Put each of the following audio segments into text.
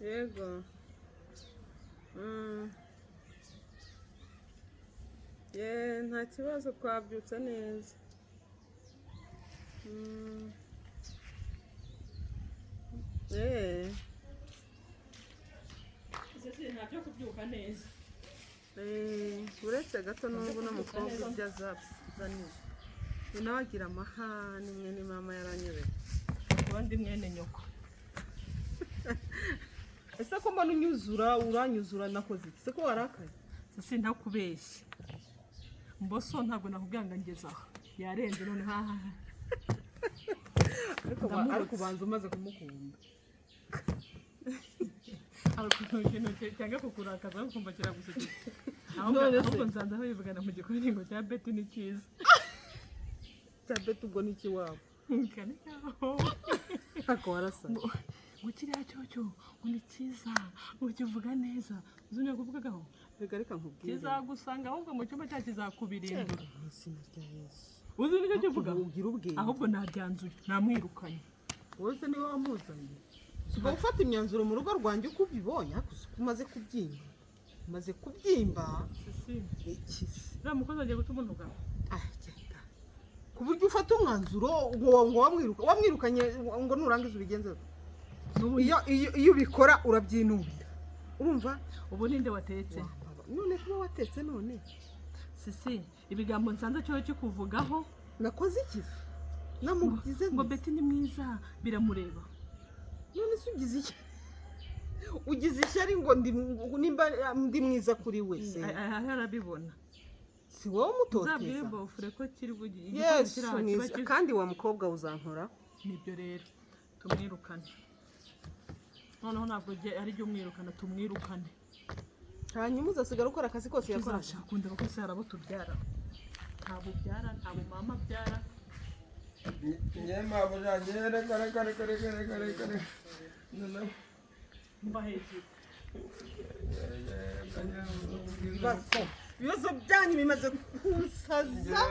Yego. Ye, nta kibazo, twabyutse neza. Eh, Nta byo kubyuka neza. Eh, uretse gato n'ubu n'umukobwa ibyo azazaniye. Ni nawe agira amahane, mwene mama yaranyobeye. Kuba ndi mwene nyoko. Ese ko mbona unyuzura, uranyuzura, nakoze iki? Se ko warakaye? Sisi, ntakubeshye, mboso ntabwo nakubwira ngo ngeze aha yarenze none hahaha. Ariko Ndamurutse. Ariko ubanza umaze kumukunda. Hari ukuntu ikintu cyanga kukurakaza ariko ukumva kiragusekeye. Ahubwo None se- ahubwo nsanze aho bivugana mu gikoni ngo cya Beti ni cyiza. Cya Beti ubwo ni ikiwabo? Kane kaho. Ariko warasa. Ngo kiriya cyocyo ngo ni cyiza, ngo kivuga neza, uzi kuvugagaho. Reka, reka nkubwire. Kizagusanga ahubwo mu cyumba cyacu, kizakubirindura. Mu izina rya Yesu. Uzi nicyo kivuga? Ugira ubwenge. Ahubwo nabyanzuye, namwirukanye. Wowe se niwe wamuzanye? Si ubwo gufata imyanzuro mu rugo rwanjye uko ubibonye. Ariko uzi ko umaze kubyimba, umaze kubyimba. Sisi. Iki se? Uriya mukozi agiye guta ubuntu bwawe. Ah, genda, ku buryo ufata umwanzuro ngo wamwirukanye, ngo nurangiza ubigenze ute? Iyo ubikora urabyinubira, urumva? Ubu ninde watetse? None kuba watetse none? Sisi, ibigambo nsanze cyo kikuvugaho. Nakoze iki se? Namugize ngo nte? Beti ni mwiza, biramureba. None se ugize iki? Ugize ishyari ngo ndi, nimba ndi mwiza kuri we se? Arabibona. Si wowe Uzabwire umutoteza. Bofure ko kiri bugi igikoni Yesu kiri aho kiba mwiza. kiri. Kandi wa mukobwa uzankora. Nibyo rero, tumwirukane noneho. Ntabwo ari jya umwirukana, tumwirukane. Hanyuma uzasigara ukora akazi kose yakoraga. Tuzashaka undi, kuko se hari abo tubyara, ntabwo ubyara, ntabwo mama abyara. Njye mabuja, njye reka, reka, reka, reka, reka, reka, reka. Noneho, Mba hejuru. Ibibazo byanyu bimaze kunsaza.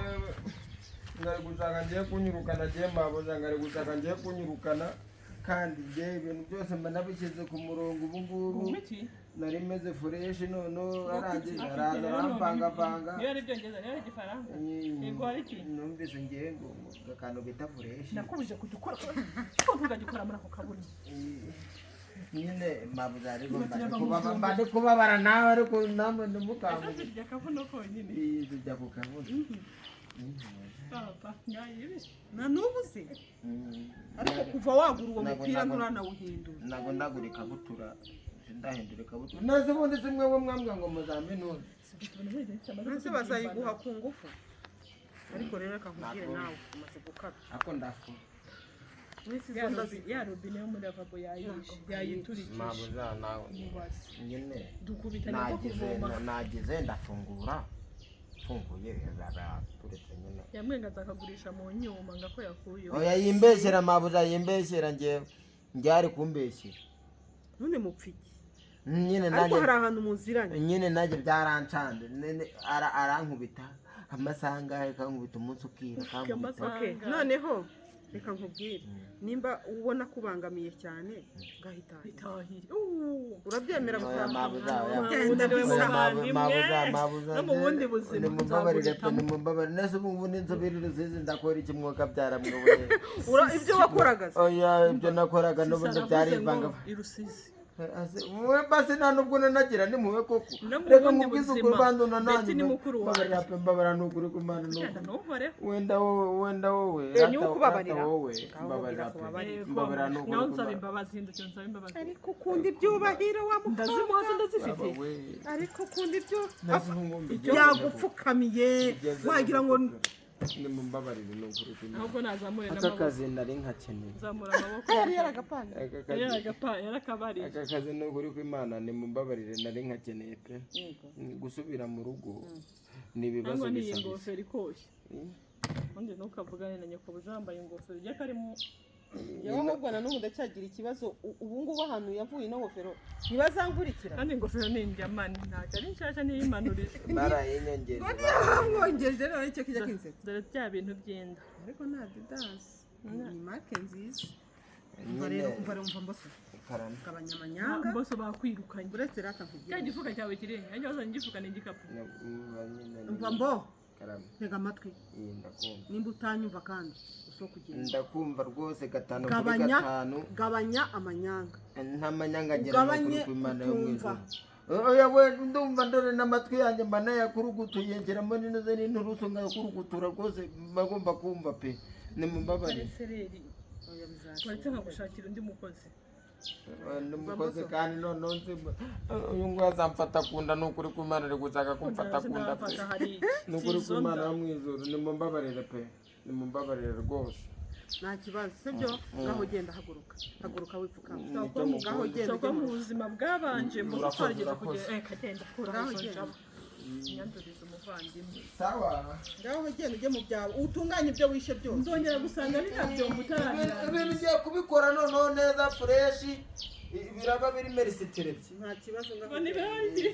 Ngari gushaka ngiye kunyirukana, ngiye mabuja, ngari gushaka ngiye kunyirukana, kandi ngiye ibintu byose mba nabishyize ku murongo ubu ngubu. Iki? Nari meze fresh, none arangije Afite araza rero none arampangapanga. Niba ari ibyongereza, niba ari igifaransa, yego, hari iki? Numvise ngiye ngo akantu bita fresh. Nakubije kujya ukora ko ntugajya ukora muri ako kabuno. Nyine mabuja, ariko Niba mba ndi kubabara nawe, ariko namwe Ese ntimukanguke. zirya akabuno konyine? Zijya ku kabuno. Papa ngayibi. Na n'ubu se? Ariko kuva wagura uwo mupira nturanawuhindura. Ntabwo ndagura ikabutura, sindahindura ikabutura neza. Ubundi si mwebwe mwambwa ngo muzaminuze? Ndetse bazayiguha ku ngufu. Ariko rero reka nkubwire, Ntabwo. nawe umaze gukabya. Ako ndafura. Iminsi Ya zo ndazi. ya robine yo muri lavabo yayishe, yayiturikije. Mabuja nawe. Mubaze. Nyine. Dukubita nako Nagize kuvoma. Nagize ndafungura, mfunguye turetse nyine. Yamwengaza akagurisha mu nyuma ngo ako yakuyeho. Oya, yimbeshyera mabuja, yimbeshyera. Njyewe njye kumbeshyera. None mupfa iki? Nyine Ariko nanjye hari ahantu muziranye. Nyine nanjye byarancanze. Nene arankubita amasaha angahe, akankubita umunsi ukira, akankubita. Amasaha Okay, Angahe? noneho reka nkubwire, nimba ubona kubangamiye cyane, ngahita Bitahire. Urabyemera Oya, gutaha? mabuja, oya. Genda Niwe bisa. muvandimwe. Mabuja, mabuja, No mu bundi buzima nimumbabarire pe. nzaguhitamo. Nimumbabarire. Nese ubu ngubu n'inzobere Rusizi, ndakora iki mwuka byara mwebwe? Ibyo wakoraga se? Oya, ibyo nakoraga n'ubundi Sisi byari aravuze ngo ivanga. i Rusizi. Basi nta nubwo nanagira nimuwe koko. No mu Reka bundi nkubwize buzima, ukuri bantu nanjye. Betty ni mukuru wanjye. Mbabarira pe, mbabara, ni ukuri kumana ni Genda ukuri. ntuhoreho. Wenda wowe, wenda wowe. Eh, niwe rata- ukubabarira? rata wowe. Ngaho Mbabarira mubwira pe. kubabarira. Mbabarira ni ukuri Nawe nsaba kumana. imbabazi, hindukira nsaba imbabazi. Ariko ukunda ibyubahiro wa mukobwa. Ndazimuha se? Ndazifite. Baba we. Ariko ukunda ibyo Nasi ubu ngubu mbigeze yagupfukamiye bigeze wagira ngo nimumbabarire ni ukuri kumana. Ahubwo nazamure Aka n'amaboko. kazi nari nkakeneye. Zamura amaboko. Yari yaragapanze. Aka kazi Yarakabariye. Aka kazi ni ukuri kw'Imana, nimumbabarire, nari nkakeneye pe. Gusubira mu rugo ni ibibazo Cyangwa ni iyi bisa bisa. ngofero ikoshye. Ubundi ntukavugane na nyoko wambaye ingofero ujya karimo. Yewe, ahubwo na n'ubu ndacyagira ikibazo. Ubu ngubu ahantu yavuye ino ngofero ntibazangurikira. Kandi ingofero ni indyamani, ntabwo ari nshyashya, niyimanurire. Barayinyongeje. Bamwongeje rero nicyo kijya kinsetsa. Dore bya bintu by'inda. Ariko nta Adidas, ni marque nziza. Umva rero, Nyine umva rero, umva mbose. Karame. Gabanya amanyanga. Bose bakwirukanye. Uretse rata Cya nkubwire. gifuka cyawe kiri he? Nanjye wazanye igifuka n'igikapu. Umva mbo. Karame. Ntega amatwi. Iyi ndakumva. Nimba utanyumva kandi usohoke ugende. Ndakumva rwose, gatanu kuri Gabanya, gatanu. gabanya amanyanga. Nta manyanga ngira. Ugabanye N'ukuri kw'Imana yo mu kutumva. ijuru. Oya we, ndumva, ndore n'amatwi yanjye mba nayakurugutuye, ngeramo n'inoze n'inturusu nkayakurugutura rwose, bagomba kumva pe, nimumbabarire. Sereri. Oya, bizashira. Waretse nkagushakira undi mukozi. Undi mukozi kandi noneho nzi uyu nguyu azamfata kunda, ni ukuri kw'Imana ari gushaka kumfata kunda pe. Ndafata hari. Ni ukuri kw'Imana yo mu ijuru, nimumbabarire pe, nimumbabarire rwose. Nta kibazo, sibyo? Ngaho genda, haguruka, haguruka wipfukama. Nicyo Ngaho mukunda. genda. Ushobora kuba mu buzima bwabanje mu Urakoze, twarigeze urakoze. kugera, kagenda kuraho Ngaho izo genda. njabo nyanduriza umuvandimwe. Sawa. Ngaho genda ujye mu byawe, utunganye ibyo wishe byose. Nzongera gusanga biriya byombo utarabirangiza. Ibintu ugiye kubikora noneho neza fresh, biraba biri merisiterebye. Nta kibazo, ngaho Ngo ni genda. biraba ari iki?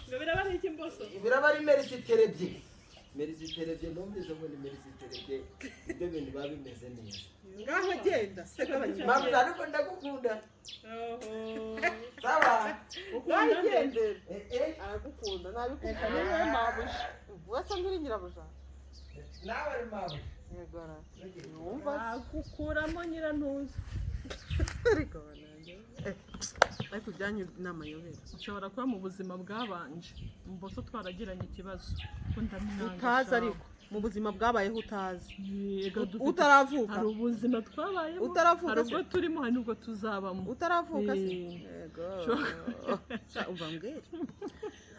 Ngo biraba ari iki, mboso? Biraba ari merisiterebye, merisiterebye, numvise ngo ni merisiterebye, ibyo bintu biba bimeze neza. Ngaho genda se, gabanya. Mama, ariko ndagukunda. Oho. Sawa. Ngaho igendere. Eh, eh. Aragukunda, nabikunda, ni wowe mabuja wese, nturi nyirabuja. Nawe ari mama. Yego ra. Wumva se? Agukuramo nyirantuza. Ariko banange. Ariko ibyanyu ni amayobera. Ushobora kuba mu buzima bwabanje mboso twaragiranye ikibazo ko ndamwanga. Utazi. Shawe. Ariko mu buzima bwabayeho utazi. Yego, Utaravuka. Hari ubuzima twabayemo, Utaravuka hari se? ubwo turimo, hari n'ubwo tuzabamo. Utaravuka se? Eh. Yego. Sha, umva mbwira,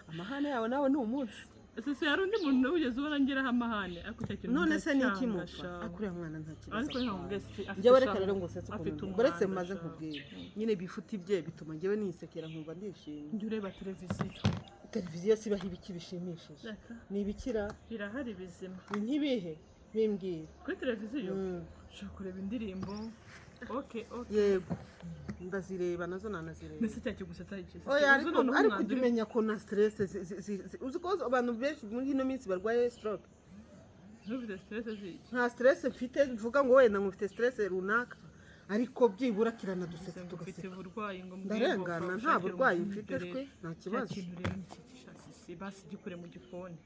amahane yawe nawe ni umunsi. Sisi, hari undi muntu wigeze ubona ngiraho amahane? Ariko icyo kintu None se ni iki ndacyanga, mupfa? shawe. Akuriya mwana nta kibazo Ariko atwaye. ntabwo mbese afite Njyewe reka shawe. rero ngo usetse Afite ukuntu uretse umwanda, maze shawe. nkubwire nyine, bifuti bye bituma njyewe nisekera nkumva ndishimye. Njya ureba televiziyo. Televiziyo sibaho ibiki bishimishije? Reka. Ni ibikira. Birahari bizima. Ni nk'ibihe? Bimbwira. Kuri televiziyo ushobora kureba indirimbo, okay. Yego, ndazireba nazo, nanazireba. Mbese cya kigusetsa iki? Oya. Uzi Ariko noneho ariko umwanda ujya umenya ko na stress uzi ko abantu benshi muri ino minsi barwaye stroke. Ntufite stress ziki? Nta stress mfite mvuga ngo wenda ngo mfite stress runaka, ariko byibura kiranadusetsa Ngo ufite tugaseka. uburwayi ngo mbwirwe Ndarengana, upfa nta ushakire burwayi umuti mfite dore shwe, nta cya kibazo. kintu rero ni iki sisi, basi gikure mu gikoni.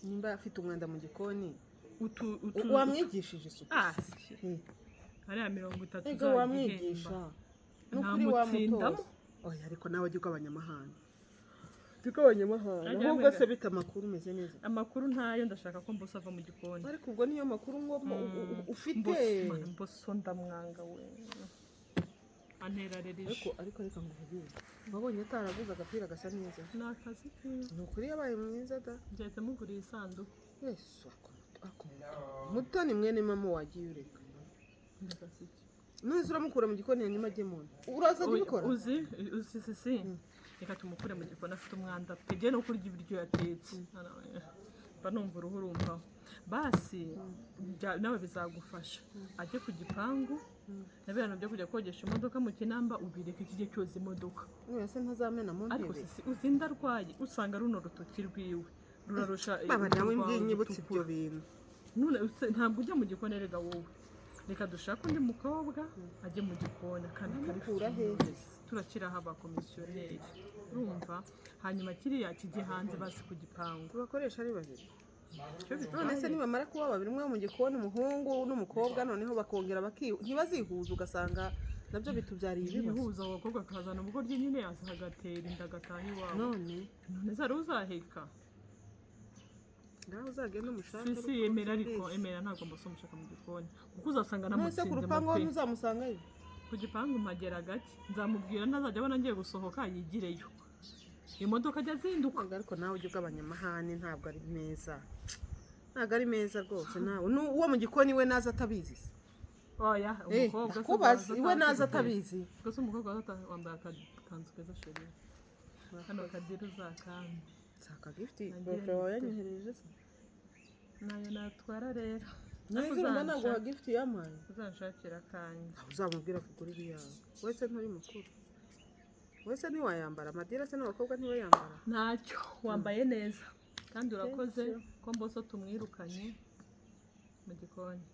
Nimba afite umwanda mu gikoni, Utu utu wamwigishije isuku? Ah, hariya 30 Ego, wamwigisha ni ukuri. Ntamutsindamo. Wamutoza. Oya, ariko nawe jya ugabanya amahane, jya ugabanya amahane. Ajya Ahubwo amenya. se bita amakuru, umeze neza? Amakuru ntayo, ndashaka ko mbose ava mu gikoni. Ariko ubwo niyo makuru ngo ufite? Mbose, mana, mboso ndamwanga we, antera rerije. Ariko reka ngo nkubwire, wabonye ataraguze agapira gasa neza? Ni akazi kiwe. Ni ukuri yabaye mwiza da. Nzahita muguriye isanduku. Yesu, Mutoni mwene mama, wagiye ureka. Ndakazi iki? None uramukura mu gikoni hanyuma ajye mu nda, uraza kubikora? Uzi sisi, reka tumukure mu gikoni, afite umwanda pe, no kurya ibiryo yatetse mba numva uruhu rumvaho. Basi nawe bizagufasha, ajye ku gipangu na biriya byo kujya kogesha imodoka mu Kinamba ubireke, kijye cyoza imodoka. None se ntazamena mu Ariko ntebe? sisi, uzi inda arwaye, usanga runo rutoki rwiwe rurarusha Baba nawe urwawe nyibutse gutukura. ibyo bintu. None ntabwo ujya mu gikoni erega wowe, reka dushake undi mukobwa ajye mu gikoni, akana kari Mukura hehe? Turakiraho abakomisiyoneri, urumva? Hanyuma kiriya kijye hanze basi ku gipangu. Tubakoresha ari babiri. Icyo bitwaye. None se nibamara kuba babiri, umwe mu gikoni, umuhungu n'umukobwa, noneho bakongera ntibazihuza, ugasanga nabyo bitubyariye ibibazo. Yihuza, abo bakobwa akazana ubugoryi nyine, yaza agatera inda agataha iwabo. None None se hari uzaheka? Ngaho uzagenda umushake. Si si, emera, ariko emera, ntabwo mbose umushaka mu gikoni kuko uzasanga None se ku namutsinze rupangu aho pe. ntuzamusangayo? Ku gipangu mpagera gake, nzamubwira ntazajya abona ngiye gusohoka yigireyo, imodoka ajya azinduka. Ntabwo, ariko nawe ujya ugabanya amahane, ntabwo ari meza, ntabwo ari meza rwose. Nawe uwo mu gikoni we naza atabizi se? Oya, umukobwa se Ndakubaza, waza iwe naza atazi guteka. atabizi? Gusa umukobwa waza wambaye akakanzu keza chérie, kano kadiri uzakambe. Nshaka gifuti. Nagira Bofre wawe gift. yanyohereje se? Nayo natwara rero. Neza, urumva naguha gifuti yampaye. Uzanshakira akanjye. Aho uzamubwira kugura iyawe, wese nturi mukuru, wese ntiwayambara amadira se n'abakobwa ntibayambara. Ntacyo, wambaye neza kandi urakoze ko mboso tumwirukanye mu gikoni.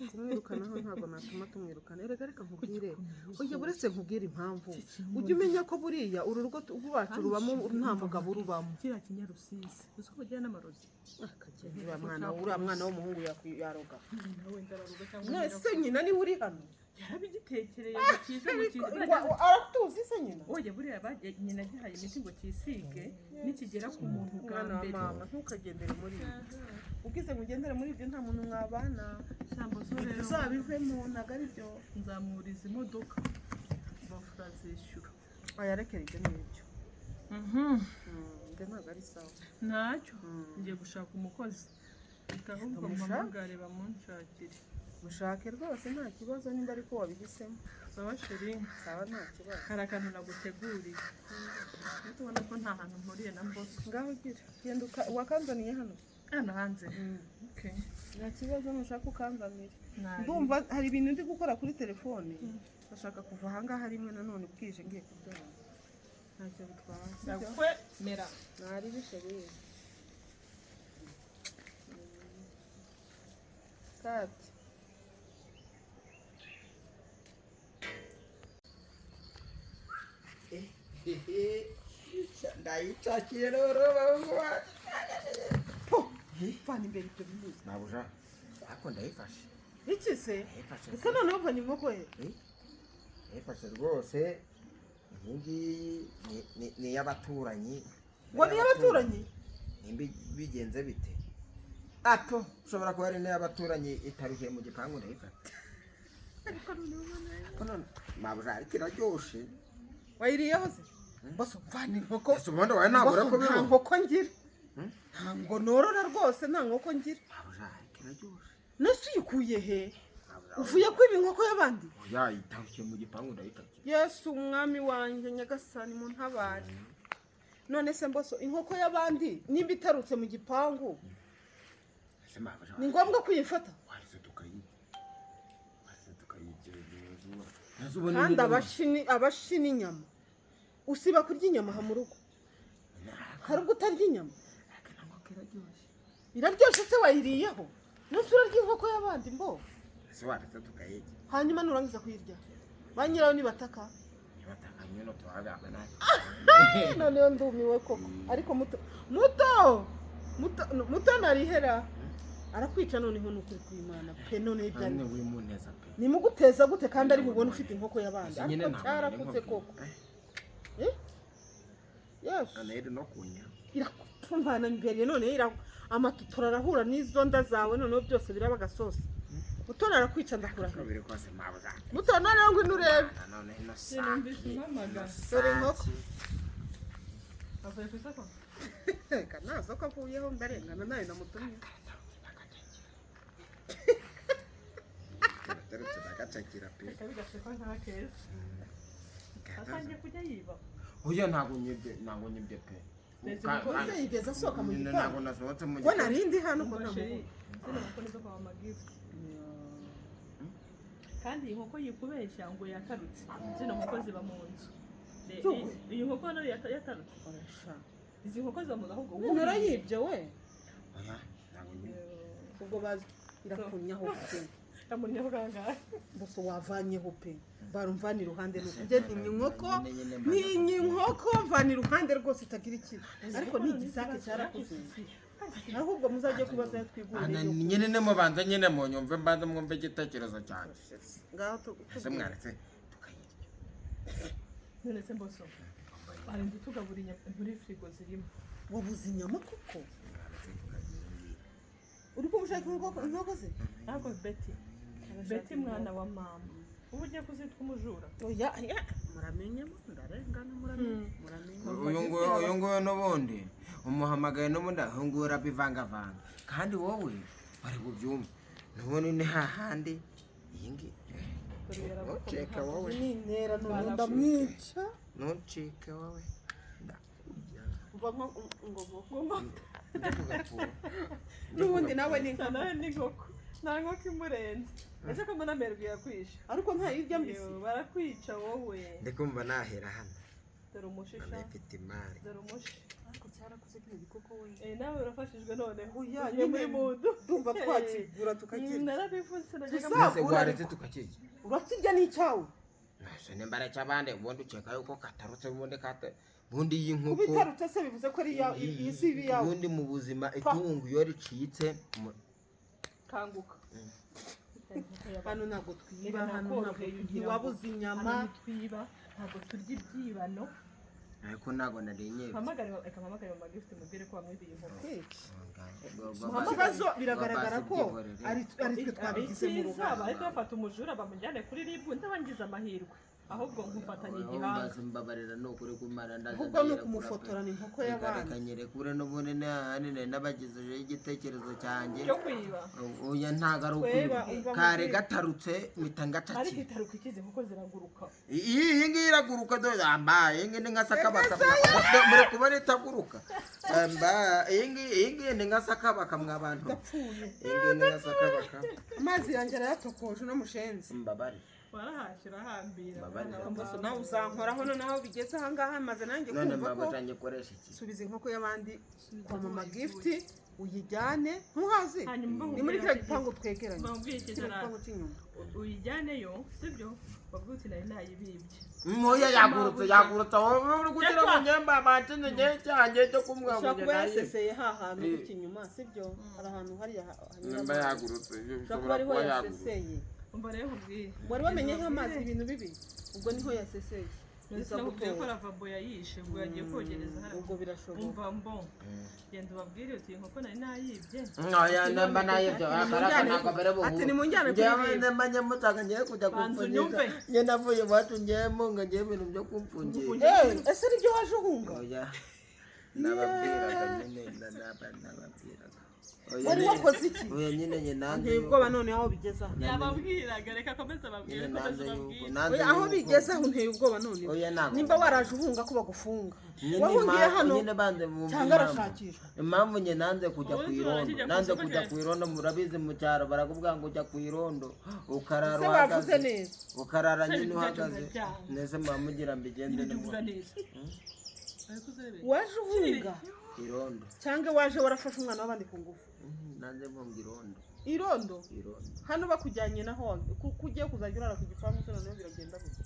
Kumwirukanaho ntabwo natuma tumwirukana. Erega reka nkubwire, oya, buretse nkubwire impamvu. Ujye umenya ko buriya uru rugo rwacu rubamo nta mugabo urubamo. Kiriya kinyarusizi uzi ko bagira n'amarozi. Akagenda uriya mwana, uriya mwana w'umuhungu yaroga. Nawe ndararuga cyangwa Nese nyina niwe uri hano? Yarabigitekereye ngo kize, ngo kize. Aratuzi se nyina? Oya, buriya nyina agihaye imiti ngo kisige, nikigera ku muntu bwa Mwana wa mbere. mama, ntukagendere muri ibyo. Ugize ngo ugendere muri ibyo, nta muntu mwabana. Shambo zo rero. Uzabivemo, ntabwo ari byo. Nzamwuriza imodoka, bafura zishyura. Oya, rekera ibyo ngibyo. Ibyo ntabwo ari sawa. Ntacyo, ngiye gushaka umukozi. Reka ahubwo Umushake? mpamagare bamunshakire. Mushake rwose, nta kibazo, nimba ariko wabihisemo. Sawa chérie. Sawa, nta kibazo. Hari akantu naguteguriye. Tubona ko nta hantu mpuriye na Mboso. Ngaho gira genda wakanzaniye hano. Hano hanze. Okay. Nta kibazo, nushaka ukanzanire. Nabi. Ndumva hari ibintu ndi gukora kuri telefone, ndashaka kuva ahangaha rimwe nanone bwije ngiye kuryama, ntacyo bitwaye, sibyo? Ndakwemera. Nari bichérie kati. Ndayicakiye rero, bahungu bacu. Vana imbere ibyo bimuzi. Mabuja, ariko ndayifashe. Iki se? Ndayifashe. Ese noneho vana inkoko ye. Ndayifashe rwose. Iyi ngiyi ni iy'abaturanyi. Ngo ni iy'abaturanyi? Nimba bigenze bite ato, ushobora kuba ari n'iy'abaturanyi itaruhiye mu gipangu, ndayifata. Ariko noneho Ariko none mabuja, ariko iraryoshe. Wayiriyeho se bose? Mvana inkoko. Ese ubundi wawe ntabura Bose, nta kubibona? nkoko ngira, ntabwo norora rwose, nta nkoko ngira. Mabuja, ariko iraryoshe. Nese uyikuye he? Mabuja, Uvuye kwiba inkoko y'abandi? Oya, itarukiye mu gipangu, ndayifata. Yesu umwami wanjye nyagasani, mu ntabare. None se Mboso, inkoko y'abandi nimba itarutse mu gipangu, Ese mabuja, ni ngombwa kuyifata? Waretse tukayirya, waretse tukayirya. Ubona Kandi abashi n'inyama, usiba kurya inyama aha mu rugo, hari ubwo utarya inyama. Iraryoshye se wayiriyeho? Nese urarya inkoko y'abandi, mbo? Ese waretse tukayirya? Hanyuma nurangiza kuyirya, ba nyirayo nibataka? Nibataka nyine tuhagambe natwe. Noneho ndumiwe koko. Ariko muto, muto, muto, muto, narihera arakwica. Noneho ni ukuri kw'Imana pe, noneho ibya Nyine wimuneza pe. Nimuguteza gute kandi ari bubone ufite inkoko y'abandi? Ese nyine Ariko ntabwo cyarakutse nari koko. nkubwiye. Eh? Yes. None iri no kunya. Irakumvana imbere none amatutura arahura n'izo nda zawe, noneho byose biraba agasosi. Mutoni arakwica, ndakurahiye. Uko biri kose mabuja. Mutoni, noneho ngwino urebe. None ino Sinumvise sake. umpamagara. Dore inkoko. Avuye ku isoko? Reka, nta soko avuyeho, ndarengana nayo namutumye. Karateretse ndagacakira pe. Reka bigasekwa nta keza. Atangiye kujya yiba. Oya, ntabwo nyibye, ntabwo nyibye pe. Mbese Ese yigeze asohoka mu Nyine gipangu? ntabwo nasohotse mu Ko narindi hano ko Umva nta chérie, muntu. zino nkoko nizo kwa mama Gift. Kandi iyi nkoko yikubeshya ngo yatarutse. Zino nkoko ziba mu nzu. Iyi nkoko nayo yatarutse. Orasha. Izi nkoko ziba mu nzu ahubwo. None urayibye we? Oya, ntabwo nyibye. Ubwo bazi irakunyaho pe. Yamunnyeho kangahe? Bose wavanyeho pe, barumvana iruhande nuko njye ntinya inkoko, ntinya inkoko, mvana iruhande rwose itagira ikibi. Ariko ni igisake cyarakuze, ahubwo muzajye kubaza ayo Ana twiguriye. Nyine nimubanza nyine munyumve, mbanza mwumve igitekerezo cyanjye. Ngaho Ese tubwire. mwaretse tukayirya? None se Mboso, barinze tugabura inyama muri firigo zirimo. Wabuze inyama koko? Mwaretse tukayirya. Uri kumva ushaka inkoko, inkoko ze? Ntabwo Betty, Betty mwana wa mama, ubu ugiye kuzitwa umujura. Oya ya, muramenye, ndarengana, muramenye, muramenye. Uyu nguyu n'ubundi umuhamagaye, n'ubundi uyu nguyu urabivangavanga, kandi wowe wari bubyumve n'ubundi ni hahandi iyi ngiyi. Dore yaragukomye. Ntucike wowe. Nintera none ndamwica. Ntucike wowe, ndakurya. Umva nko ngo ngo Njye kugapura. N'ubundi nawe ni nka Nawe ni inkoko, nta nkoko imurenze. Ese ko mbona amerwe yakwishe? Ariko ntayirya mbisi. Yo, barakwica wowe. Ndi kumva nahera hano. Dore umushisha. None mfite imari. Dore umushi. Ariko Cyarakuze kino gikoko we. Eh, nawe urafashijwe noneho. Oya, Ugiye muri nyine mudu. Ndumva twakigura tukakirya. Narabivuze najyaga. Tuzagura. Mbese waretse tukakirya? Urakirya n'icyawe. Ntacyo nimba ari icy'abandi, ubundi ukeka yuko katarutse, ubundi kata ubundi iyi Kuba nkoko itarutse se bivuze ko ari iya iyi si iba iyawe? Ubundi mu buzima itungo iyo ricitse Kanguka. Hano ntabwo twiba, Reka hano ntabwo nakoroheye ugira ngo ntiwabuze inyama. Hano ntitwiba, ntabwo turya ibyibano. Ariko ntabwo nari nyibye. Mpamagare, reka mpamagare mama Gift mubwire ko wamwibiye inkoko. Ikibazo biragaragara ko ari twe twabigizemo Icyiza uruhare. Bahita bafata umujura bamujyane kuri RIB, ndabangiza amahirwe ahubwo nkufatanya igihanga. Mbabarira ni ukuri kumara ndaza. Ahubwo ni Ndayirekura pe. ukumufotorana inkoko Reka y'abandi. reka nyirekure n'ubundi nahandi nari nabagejejeho igitekerezo cyanjye. Cyo kwiba? Oya, ntabwo ari Tweba, ukwiba. Umva Kare mubwire. gatarutse mpita Ariko ngacakira. itaruka ikize kuko ziraguruka. Iyi ngiyi iraguruka dore amba, iyi ngiyi ni nka sakabaka. Muri kubona itaguruka? Amba, iyi ngiyi ni nka sakabaka mwa bantu. Ndapfuye. Iyi ngiyi ni nka sakabaka. Amazi yanjye arayatokoje uno mushenzi. Mbabare. Warahashye urahambira. Mbabarira. Mwana wa Mbese mama. nawe uzankoraho noneho bigeze ahangaha maze nanjye None kumva ko mbabaje ngikoresha iki? Subiza inkoko y'abandi kwa mama Gift uyijyane, ntuhazi? Hanyuma Ni muri kiriya gipangu twegeranye. Bamubwiye iki? Kiriya gipangu cy'inyuma. Uyijyaneyo sibyo, bavuga uti nari nayibibye. Moya yagurutse, yagurutse, wowe uri kugira ngo njye mbatinde njye cyanjye cyo Ushobora kumwangunya kuba naye. yaseseye ha hantu gutya inyuma, sibyo? Hari ahantu hariya hanyura Nimba amazi. yagurutse ibyo Ushobora kuba bishobora ariho kuba yagurutse. yaseseye. Umva rero nkubwire. Wari wamenyeho amazi ibintu bibi, ubwo niho yaseseye. Biza Sinakubwiye ko gutora. lavabo yayishe ubwo yagiye kogereza hariya. Ubwo birashoboka. Umva mbo, genda ubabwire uti inkoko nari nayibye. Oya, nimba nayibyo akaraka ntabwo bari buhure. Ati nimunjyane kuri Njyewe RIB. nimba nyamutaka ngiye kujya Banza kumfungisha. unyumve. Njye navuye iwacu njyemo ngo ngiye ibintu byo kumfungisha. Eh, ese nibyo waje uhunga? Oya, nababwiraga nyine, nababwiraga. Oya, Wari wakoze iki? Oya nyine njye nanze Nteye ubwoba none aho bigeze aha. Yababwiraga, reka akomeze ababwire, nyine akomeze nanze yuko ababwire. nanze Oya, aho yuko bigeze aho nteye ubwoba none. Oya, ntabwo. Nimba waraje uhunga ko bagufunga, Nyine wahungiye hano nyine banze bumve cyangwa impamvu. arashakishwa. Impamvu njye nanze kujya Ubundi ku irondo, barakijya ku nanze isoko kujya cyane. ku irondo, murabizi mu cyaro barakubwira ngo ujya ku irondo ukarara Ese bavuze uhagaze, neza? ukarara Se nyine ibintu byacu uhagaze. biraryana. Nese mugira mbigende Nyine uvuga neza. Ariko uzebe. Waje uhunga irondo. cyangwa waje warafashe umwana w'abandi ku ngufu? Nanze mpunga irondo. Irondo? Irondo. Hano bakujyanye naho kuko ugiye kuzajya urara ku gipangu se noneho biragenda gute?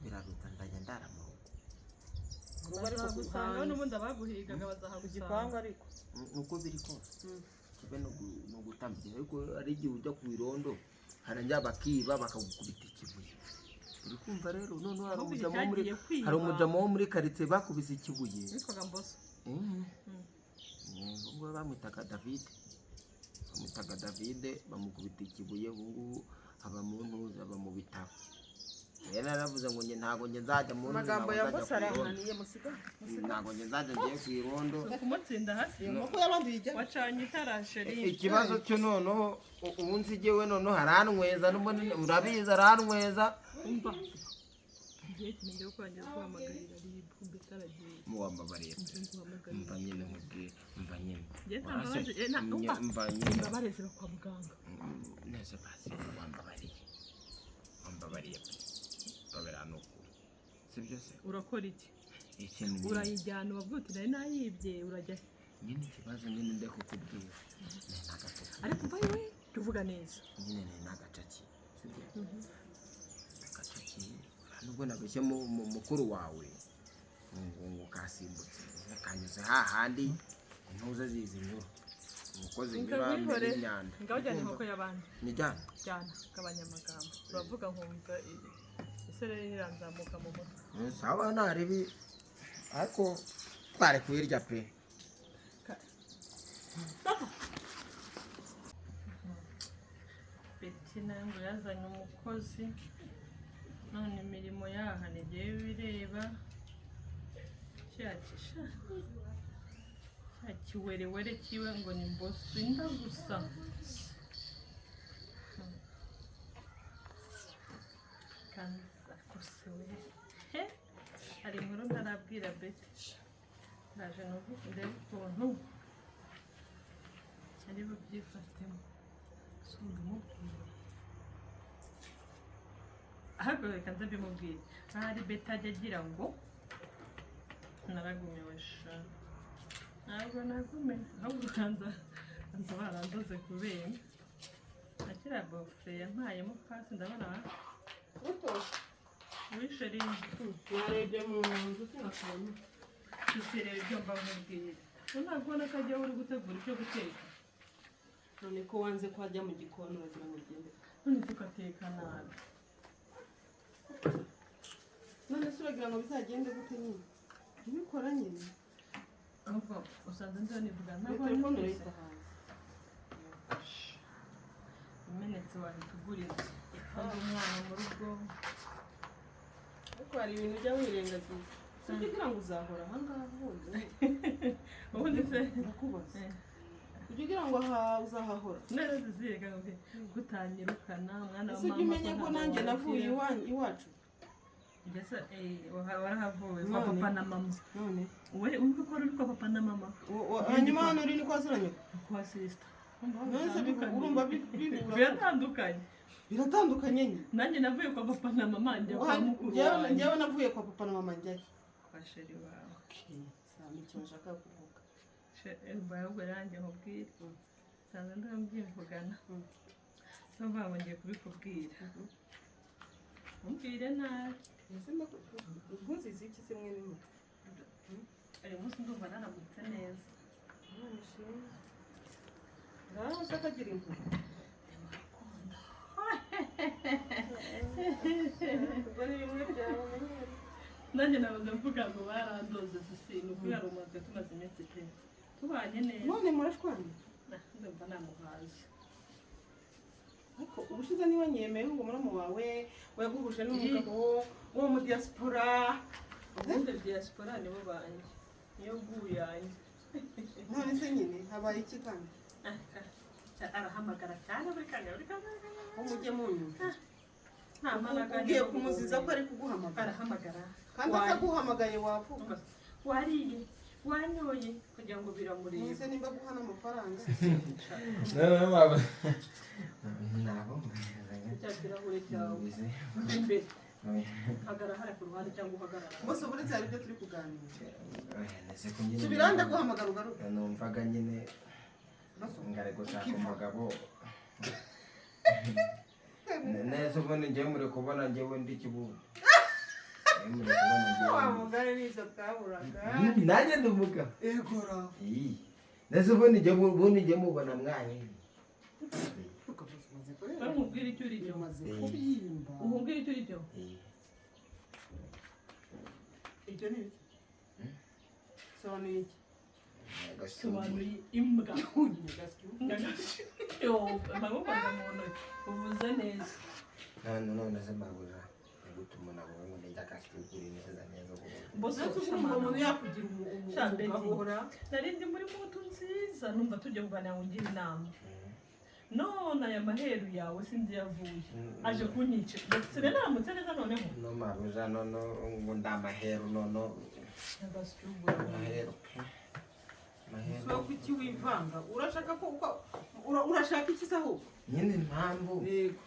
Biraruta nzajya ndara mu rugo. Urugo ariko Bazagusanga hanze. n'ubundi abaguhigaga Ku bazahagusanga. gipangu ariko. Uko biri kose kibe no gutambikira, ariko hari igihe ujya ku irondo harangira bakiba bakagukubita ikibuye, uri kumva rero noneho hari Ahubwo umujama wo muri cyagiye kwiba. hari umujama wo muri karitsiye bakubise ikibuye. Witwaga Mboso. Ubwo bamwitaga David, bamwitaga David, bamukubita ikibuye, ubu ngubu aba mu ntuza, aba mu bitaro. Rero naravuze ngo njye ntabwo njye nzajya mu ntuza, Amagambo ntabwo ya nzajya Mboso ku irondo. arananiye, musiga. Ntabwo njye nzajya ngiye ku irondo. Kumutsinda hasi. Iyo nkoko y'abandi uyijyane. Wacanye itara sheri. Ikibazo cyo noneho ubu nsigewe noneho aranyweza n'ubundi urabizi aranyweza. Umva, igihe kintu cyo kurangiza guhamagarira RIB mbese aragiye. Muwambabariye pe. Guhamagarira. Mva nyine nkubwire, mva nyine. Njye nta Warase- mbabazi, umva. Mva nyine. Imbabarezi kwa muganga. Neza basi wambabariye, wambabariye pe, mbabara ni ukuri sibyo se? Urakora iki? Ikintu nyine Urayijyana ubabwira uti nari nayibye, urajya he? Nyine ikibazo nyine ndeko kubwira ni n'agacaki. Ariko umva yewe, tuvuga neza. Nyine ni n'agacaki sibyo, agacaki nubwo nabeshye mukuru wawe ngo kasimbutse kanyuze hahandi intuze zizinyura uko zinyura Ngabihore. imyanda. Ngaho jyana inkoko y'abandi. Nijyana. Jyana, gabanya amagambo, uravuga nkumva isereri iranzamuka mu mutwe. Sawa naribi, ariko twari kuyirya pe. Betina ngo yazanye umukozi none imirimo yaha ntigiye bireba cya kisha cya kiwerewere kiwe ngo ni mboso inda gusa. Kanza kose we he, hari inkuru ntarabwira Beti, ndaje numve ndebe ukuntu ari bubyifatemo, si mbimubwire ahubwo reka nze mbimubwire ahari Beti ajya agira ngo naragumiwe sha. Ntabwo nakumenya, ahubwo ukanza nza barandoze kubera akira bofure yampayemo pasi, ndabona Buto. Wisheri. Narebye mu nzu sinakubona. Dusireba ibyo mba nkubwira, ntabwo ubona ko ajya uri gutegura ibyo guteka. None ko wanze ko ajya mu gikoni, uragira ngo ugende? None se ugateka nabi? None se uragira ngo bizagende gute nyine? Ntibikora nyine. Ahubwo usanze nza nivuga Iyo ntabwo telefone wanyumvise. urayita hanze. Imenetse wahita ugura inzu kandi umwana mu rugo. Ariko hari ibintu ujya wirengagiza. Si ujya ugira ngo uzahora aha ngaha ubundi? Ubundi se? Ndakubaza, ujya ugira ngo aha uzahahora? Neza zizireka ngo kutanyirukana mwana wa Ese ujya mama. umenya ko nanjye navuye iwacu? Mbese warahavuye kwa None. papa na mama? None. We uri ko uri kwa papa na mama. Hanyuma hano uri ni kwa zuranyoko. Kwa sister. None se urumva bihura? Biratandukanye. Biratandukanye nyine. Nanjye navuye kwa papa na mama njya kwa mukuru wanjye. Njyewe navuye kwa papa na mama njyayo? Kwa chéri wawe. Sami, icyo nshaka kuvuga. Ahubwo nanjye nkubwire, nsanzwe ndabyivugana. Niyo mpamvu ngiye kubikubwira, umbwire nabi. Ese ntuzizi iki se mwene muto? Uyu munsi ndumva naramutse neza. Imana ishimwe. Ngaho se akagira impuhwe. Ubwo ni bimwe byawe umenyereye. Nanjye nabuze mvuga ngo barandoze. Sisi, ni ukuri hari umuntu tumaze iminsi pe tubanye neza. None murashwanye? Ah, ndumva namuhaje. Ariko ubushize niba nyemeye ngo muramu wawe waguhuje n'umugabo wo mu diaspora. Ubundi diaspora nibo banjye, niyo guyanjye. None se nyine habaye iki kandi? Arahamagara cyane buri kanya, buri kanya, buri kanya. Ngo mujye munyumva. Nta mbaraga. Ugiye kumuziza ko ari kuguhamagara? Arahamagara. Kandi ataguhamagaye wavuga. Wariye, wanyoye, kugira ngo biramureba. None se nimba aguha n'amafaranga? Noneho waba Nabo. Cya kirahure cyawe imbere, hagarara hariya ku ruhande cyangwa uhagarara. Bose uretse hari ibyo turi kuganira. Subira, ndaguhamagara ugaruke. Numvaga nyine Bose. ngari gushaka umugabo neza. Ubundi njyewe muri kubona njyewe ndi kibuno. Njyewe muri kubona njyewe Wa ndi- mugari n'ibyo twaburaga. Nanjye ndi umugabo. Egora. Iyi. Neza ubundi njyewe, ubundi njyewe mubona mwanyu. Umaze kureba. Bamubwira icyo uri cyo. Umaze kubyimba. Umubwira icyo uri cyo. Iyi. Ibyo ni ibiki? Sobanuye iki? Sobanuye imbwa. Nyagaswi. Yo, bamukoze mu ntoki, uvuze neza. None se mabuja, ni gute umuntu avuga ngo ndajya akasugura neza neza ubu? Bose. Ndetse urumva umuntu yakugira Shambeti. ugahora. Nari ndi muri mood nziza, numva tujya kuganira ngo ungire inama. None aya maheru yawe sinzi iyo avuye, aje kunyica. Ndetse naramutse neza noneho. No mabuja, nono ngo ndamaheru nono. Maheru pe, maheru. So kuki wivanga? Urashaka ko urashaka iki se ahubwo? Nyine impamvu Yego.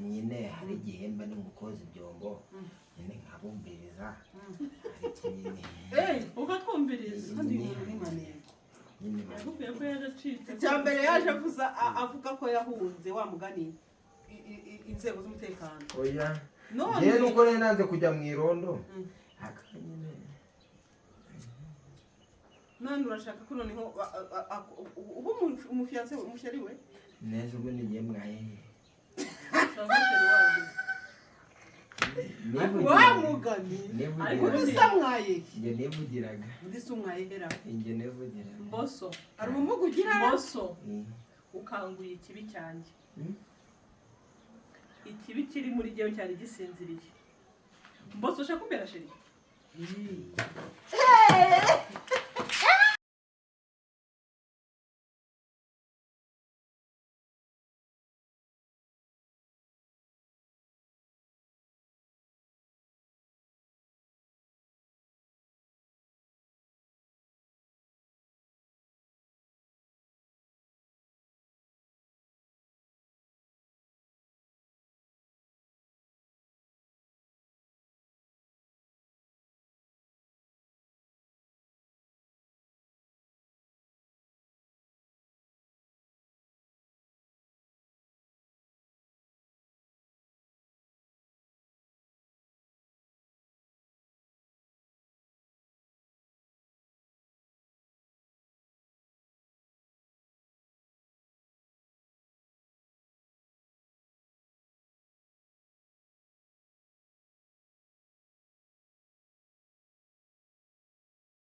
nyine hari igihe mba ndi mu koza ibyombo nyine nkabumbiriza, ariko nyine Ukatwumviriza. Kandi uyu muntu ni maneko. Nyine Yakubwiye ko yaracitse. Icya mbere yaje avuza avuga ko yahunze wa mugani inzego z'umutekano. Oya. None Njyewe nuko nari nanze kujya mu irondo. Akaba nyine None urashaka ko noneho uba umufiancé, umuchéri we? Neza ubundi ngiye mwaye. Wa mugani. Ariko Undi Nivugiraga. se mwaye? Njye nivugiraga. Undi se umwaye hera? Njye nivugiraga. Mboso. Hari ubumuga ugira? Mboso. Mm. Ukanguye ikibi cyanjye. Mm. Ikibi kiri muri jyewe cyari gisinziriye. Mboso, ushaka kumbera chéri?